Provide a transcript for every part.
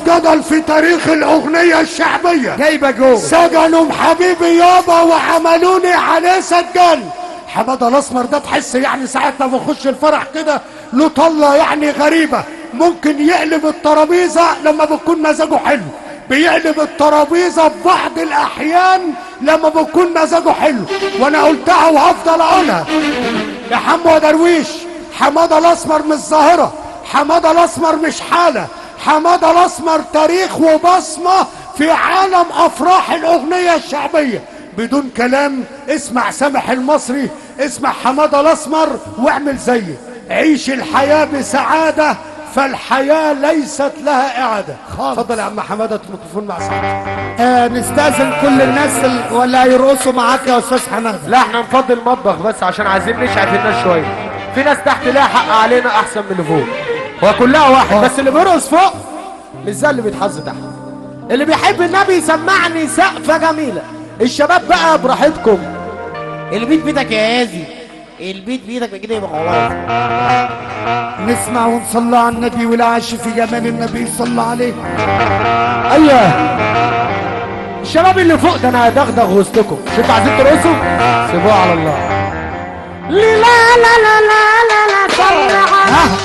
جدل في تاريخ الأغنية الشعبية. جايبة جول. سجنوا حبيبي يابا وعملوني عليه سجان. حمادة الأسمر ده تحس يعني ساعة ما بخش الفرح كده له طلة يعني غريبة، ممكن يقلب الترابيزة لما بتكون مزاجه حلو، بيقلب الترابيزة في بعض الأحيان لما بتكون مزاجه حلو، وأنا قلتها وهفضل أقولها يا حمو درويش. حمادة الأسمر مش ظاهرة، حمادة الأسمر مش حالة، حمادة الأسمر تاريخ وبصمة في عالم أفراح الأغنية الشعبية. بدون كلام، اسمع سامح المصري، اسمع حمادة الأسمر واعمل زيه. عيش الحياة بسعادة فالحياة ليست لها إعادة. اتفضل يا عم حمادة، الميكروفون مع سعادتك. نستأذن كل الناس ولا يرقصوا معاك يا أستاذ حمادة؟ لا احنا نفضل المطبخ بس عشان عايزين نشعف الناس شوية. في ناس تحت لها حق علينا أحسن من اللي فوق، هو كلها واحد، بس اللي بيرقص فوق مش زي اللي بيتحز تحت. اللي بيحب النبي يسمعني سقفة جميلة. الشباب بقى براحتكم. البيت بيتك يا هازي، البيت بيتك كده يبقى خلاص. نسمع ونصلي على النبي، والعاش في جمال النبي صلى عليه. ايوه الشباب اللي فوق ده انا هدغدغ وسطكم، مش انتوا عايزين ترقصوا؟ سيبوها على الله. لا لا لا لا لا لا صلي على النبي.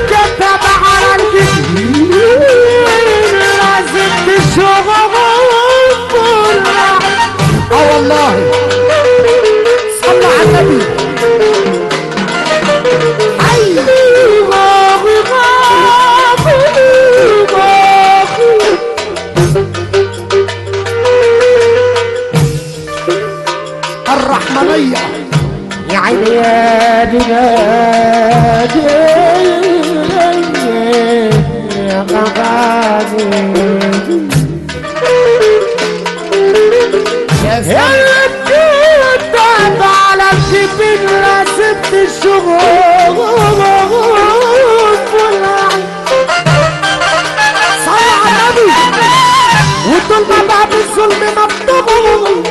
كتب على الجبين لازم تشوفه. والله صلى على النبي. الرحمنية يا عيني يا دنادي يا غادي يا الكتاب على الجبين لازم تشوف. صلى على النبي. والظلم بعد الظلم مطلوب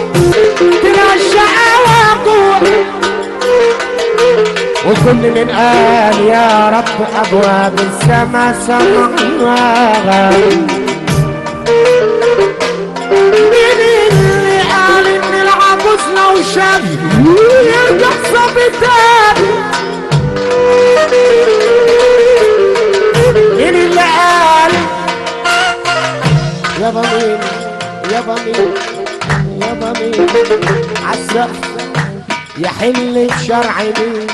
ترى الشقاوة قوة. وكل من قال يا رب أبواب السما سمعها. مين اللي قال إن العجوز لو شاف يرجع صبي تاني؟ مين اللي قال يا ضمير يا ضمير يا ضمير عالسقف يحل بشرع مين؟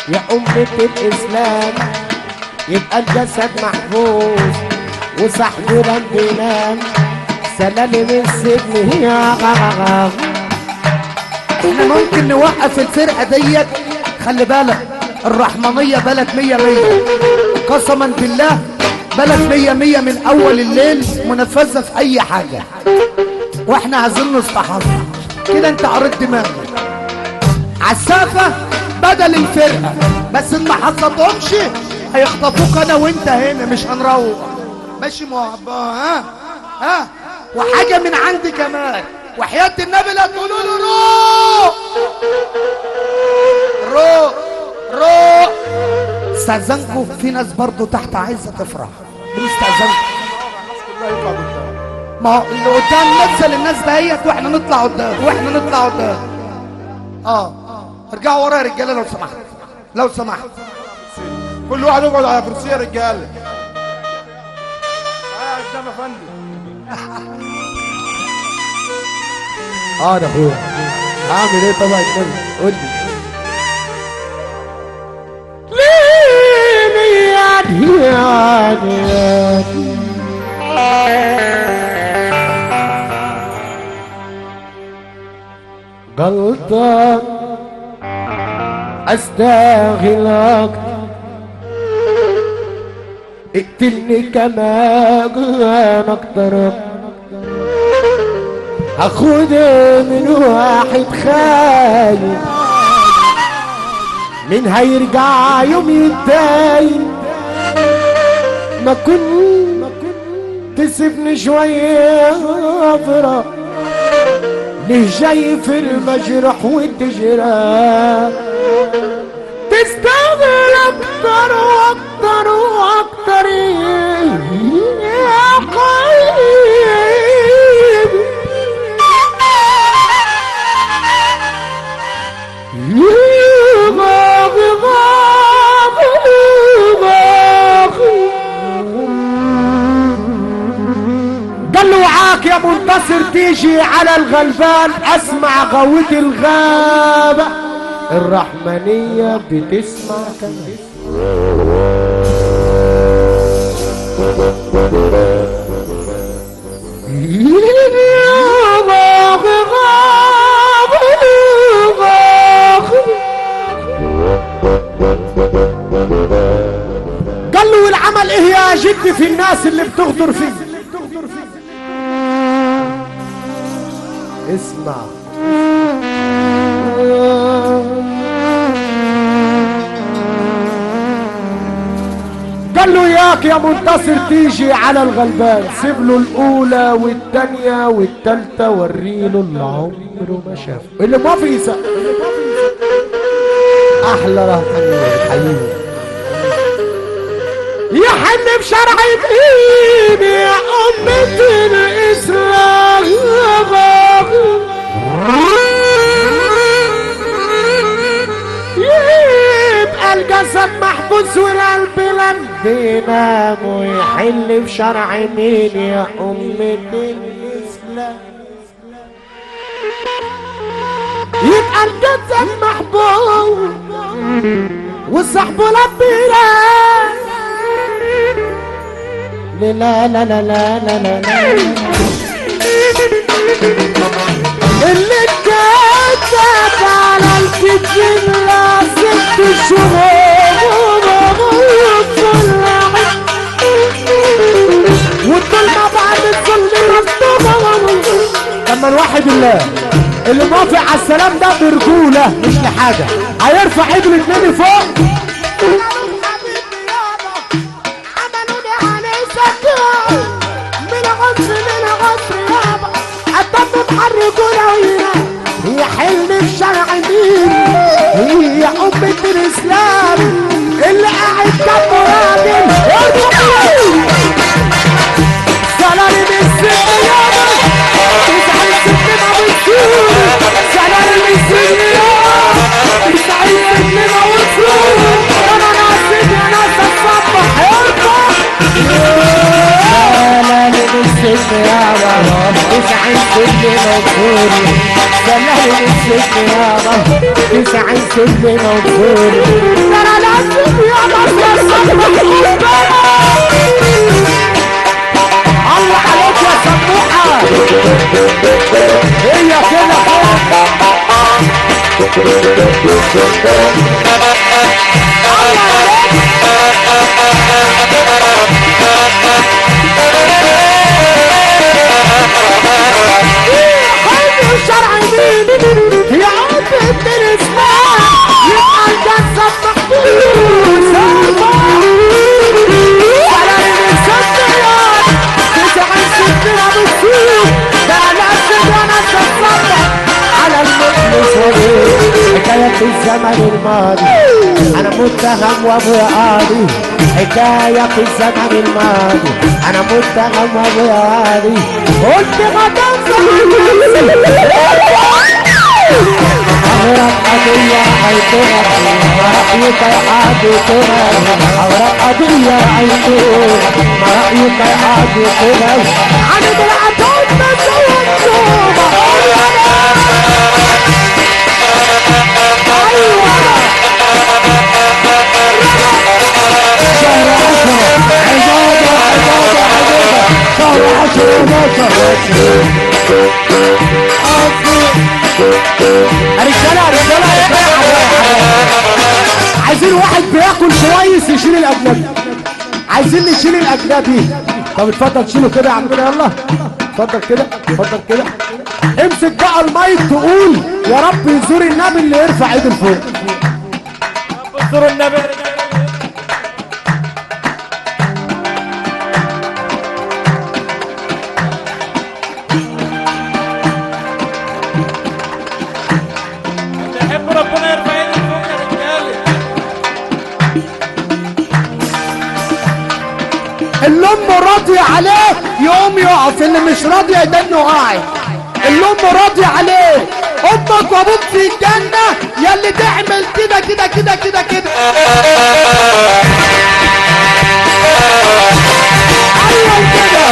يا أمة الإسلام يبقى الجسد محفوظ وصاحبه لم بينام سلالم السجن يا غغغ. احنا ممكن نوقف الفرقة ديت، خلي بالك الرحمنية بلد 100 100، قسما بالله بلد 100 100 من أول الليل، منفذة في أي حاجة، واحنا عايزين نستحضر كده. انت قريت دماغك عالسقفة بدل الفرقة، بس ان ما حصلتهمش هيخطفوك انا وانت هنا، مش هنروح. ماشي ها ها. وحاجة من عندي كمان، وحياة النبي لا تقولوا له روح روح روح. استاذنكم في ناس برضو تحت عايزة تفرح، بنستاذنكم. ما هو اللي قدام نزل الناس دهيت واحنا نطلع قدام، واحنا نطلع قدام. ارجعوا ورا يا رجاله لو سمحت، لو سمحت. كل واحد يقعد على كرسي يا رجاله. قدام يا فندم. يا اخويا هعمل ايه طبعا النبي؟ قول لي. ليه يا غلطان استاهل اكتر، اقتلني كمان اكتر، هاخد من واحد خاين، مين هيرجع يوم يتداين؟ ما كنت تسيبني شوية افرح، ليه جاي في المجرح والتجرح؟ تستاهل اكتر واكتر واكتر يا قلبي. قال له وعاك يا منتصر تيجي على الغلبان، اسمع غوة الغابة الرحمنية بتسمع كمان. قال له والعمل ايه يا جدي في الناس اللي بتغدر فيه؟ اسمع، قال له ياك يا منتصر تيجي على الغلبان، سيب له الاولى والثانيه والثالثه، وريله اللي عمره ما شافه. اللي موافق يسقف. احلى رهبانيه حبيبي يا حن بشرع بايدي يا امة الاسلام. يبقى الجسد محبوس والقلب لم بينام، ويحل بشرع مين يا أمة الإسلام؟ يبقى الجسد محبوس والصحب لم بينام. لا لا لا لا لا لا اللي اتكتب على الكتاب لا 6 شهور والظلمة بعد الظلم. لما نوحد الله اللي موافق على السلام ده برجولة مش لحاجة هيرفع ايده الاتنين فوق. يا حلم الشرع مين يا أمة الإسلام؟ اللي قاعد جنبه راجل سلالم السن يابا 9 سن ما بتصور، سلالم السن يابا 9 سن ما بتصور. أنا ناس يا ناس الصبح ارفع سلالم السن يابا 9 سن موصول، سلالم السن يابا 9 سن موصول. سلالم يا ناس الصبح. الله عليك يا سموحة، هي كده الله عليك. حلم الشرع مين يا أمة الإسلام؟ يبقى الجسد محبوس. سلالم السن يابا 9 سن ما بتصور، ده ناس يا ناس الصبح على المخلص. حكاية في الزمن الماضي أنا متهم وأبويا قاضي، حكاية في الزمن الماضي أنا متهم وأبويا قاضي. قلت غدا أغرب قضية عيتها ما رأيك يا قاضي ترى؟ أغرب قضية عيتها ما رأيك يا قاضي ترى؟ عن العتاب مسوى أيوة شهر 10 عبادة عبادة عبادة شهر 10 يا باشا. رجالة رجالة عايزين واحد بياكل كويس يشيل الاجنبي، عايزين نشيل الاجنبي. طب اتفضل شيله كده يا عمنا، يلا اتفضل كده اتفضل كده. امسك بقى المايك تقول يا رب يزور النبي اللي يرفع ايده لفوق. زور النبي. اللي امه راضية عليه يقوم يقف، اللي مش راضية يدنه قاعد. اللي امه راضية عليه، امك وابوك في الجنة يا اللي تعمل كده كده كده كده كده. ايوه كده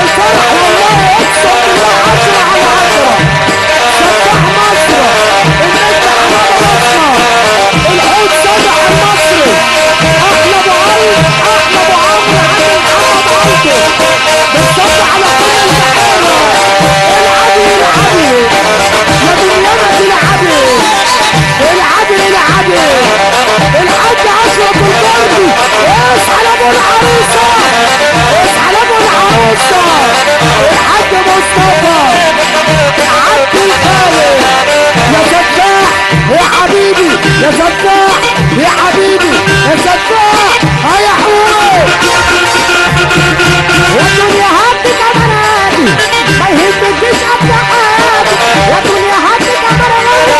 الفرح والله اقسم بالله 10 على 10. سفاح مصر النجم حمادة الاسمر الحوت صدع المصري احلى ابو علي احلى ابو عمرو عم محمد عوده بالظبط على كل البحيرة. العبي العبي يا دنيانا العبي العبي العبي. الحاج اشرف البردي اصحى لابو العروسة اصحى لابو العروسة. الحاج مصطفى عبد الخالق يا سفاح يا حبيبي يا سفاح يا حبيبي يا سفاح يا حوري. يا دنيا هاتي كمراتي ما يهمكيش ابدا عادي. يا دنيا هاتي كمراتي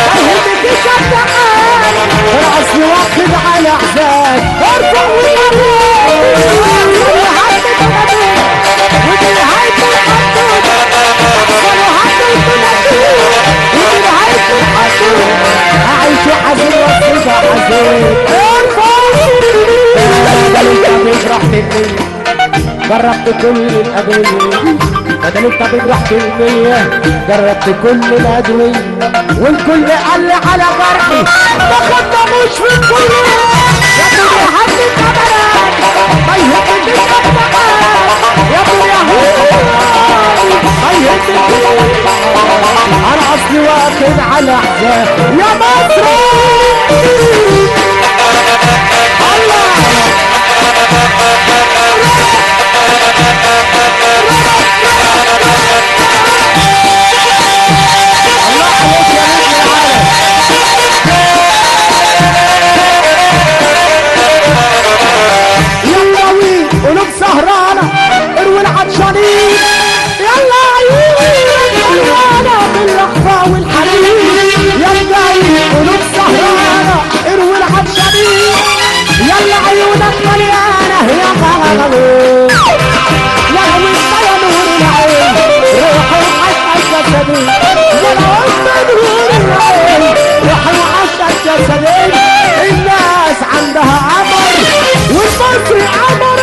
ما يهمكيش ابدا عادي. الاصل واخد على حساب ارفع ويا هاتي كمراتي ودي نهاية الحدود وهاتي الكناتي ودي نهاية الحدود. أعيش حزين وأصيب حزين ارفع. بدل الطبيب رحت المية جربت كل الأدوية. بدل الطبيب رحت المية جربت كل الأدوية والكل قال لي على جرحي ما خدموش في الكلية. يا دنيا هاتي كاميرات ما يهمنيش أبدا. يا دنيا هاتي ما يهمنيش. أنا أصلي واخد على حساب يا مصر. الله الله عليك يا نجم العالم. يلا وي قلوب سهرانة اروي العطشانين. يلا عيوني مليانة باللحظة والحنين. يلا وي قلوب سهرانة اروي العطشانين. يلا عيونك مليانة يا غلاوي يا لو انت يا نور العين روحي وعشقك جسدي. يا لو انت نور العين روحي وعشقك جسدي. الناس عندها قمر والمصري قمر.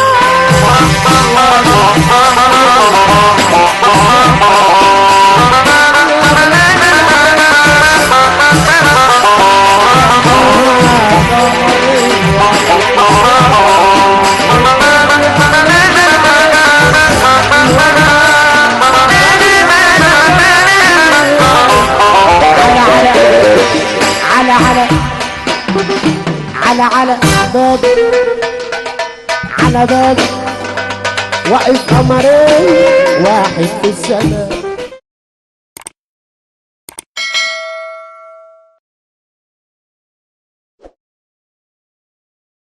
على على على على باب على باب واقف قمرين واحد في السماء.